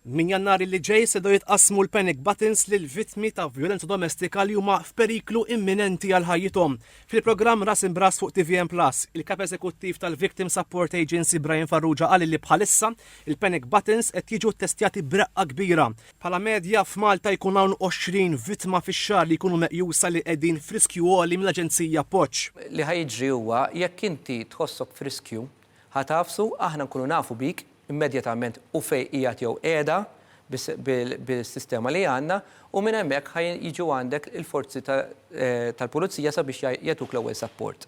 Minn Jannar li ġej se jitqassmu l-panic buttons lil vittmi ta' vjolenza domestika li huma f'periklu imminenti għal ħajjithom. Fil-programm Ras Imb'Ras fuq TVM Plus, il-Kap Eżekuttiv tal-Victim Support Agency Brian Farrugia qal li bħalissa il-panic buttons qed jiġu ttestjati b'reqqa kbira. Bħala medja f'Malta jkun hawn 20 vittma fix-xahar li jkunu meqjusa li qegħdin f'riskju għoli mill-Aġenzija Appoġġ. Li ħa jiġri huwa jekk inti tħossok f'riskju, ħa tagħfsu, aħna nkunu nafu bik immedjatament u fejn qiegħed jew qiegħda bis-sistema li għandna u minn hemmhekk ħa jiġu għandek il-forzi tal-pulizija sabiex jagħtuk l-ewwel sapport.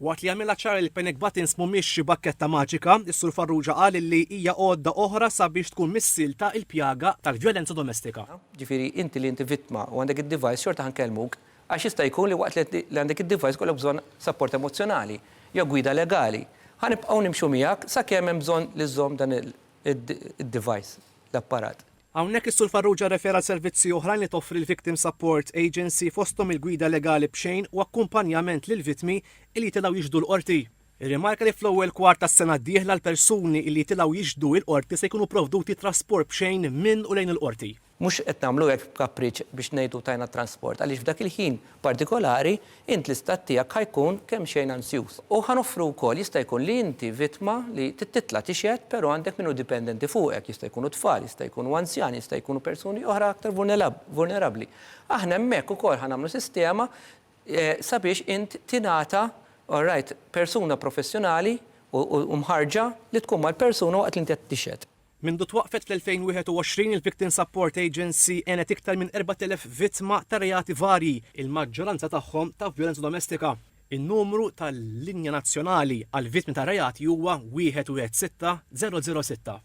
Waqt li għamilha ċara li l-panic buttons mhumiex xi bakketta maġika, is-Sur Farrugia qal li hija għodda oħra sabiex tkun missielta l-pjaga tal-vjolenza domestika. Ġifieri inti li inti vittma u għandek id-device xorta ħa nkellmuk għax jista' jkun li waqt li għandek id-device jkollok bżonn sapport emozzjonali jew gwida legali. Ħa nibqgħu nimxu miegħek sakemm hemm bżonn li żżomm dan id-device, l-apparat. Hawnhekk is-Sur Farrugia rrefera għal servizzi oħrajn li toffri l-Victim Support Agency fosthom il-gwida legali b'xejn u akkumpanjament lill-vittmi li jitilgħu jixhdu l-Qorti. Irrimarka li fl-ewwel kwart tas-sena d-dieħla l-persuni li jitilgħu jixhdu il-Qorti se jkunu provduti trasport b'xejn minn u lejn il-Qorti. Mhux qed nagħmlu hekk b'kapriċċ biex ngħidu tajna t-transport għaliex f'dak il-ħin partikolari int l-istat tiegħek ħa jkun kemxejn ansjuż. U ħa noffru wkoll jista' jkun li inti vittma li trid titla' tixhed però għandek min hu dipendenti fuqek, jista' jkunu tfal, jista' jkunu anzjani, jista' jkunu persuni oħra aktar vulnerabbli. Aħna hemmhekk ukoll ħa nagħmlu sistema sabiex int tingħata, all right, persuna professjonali u mħarrġa li tkun mal-persuna waqt li inti qed tixhed. Mindu twaqqfet fl-2021, il-Victim Support Agency għenet iktar minn 4,000 vittma ta' reati varji, il-maġġoranza tagħhom ta' vjolenza domestika. In-numru tal-linja nazzjonali għall-vittmi ta' reati huwa 1 1 6 0 0 6.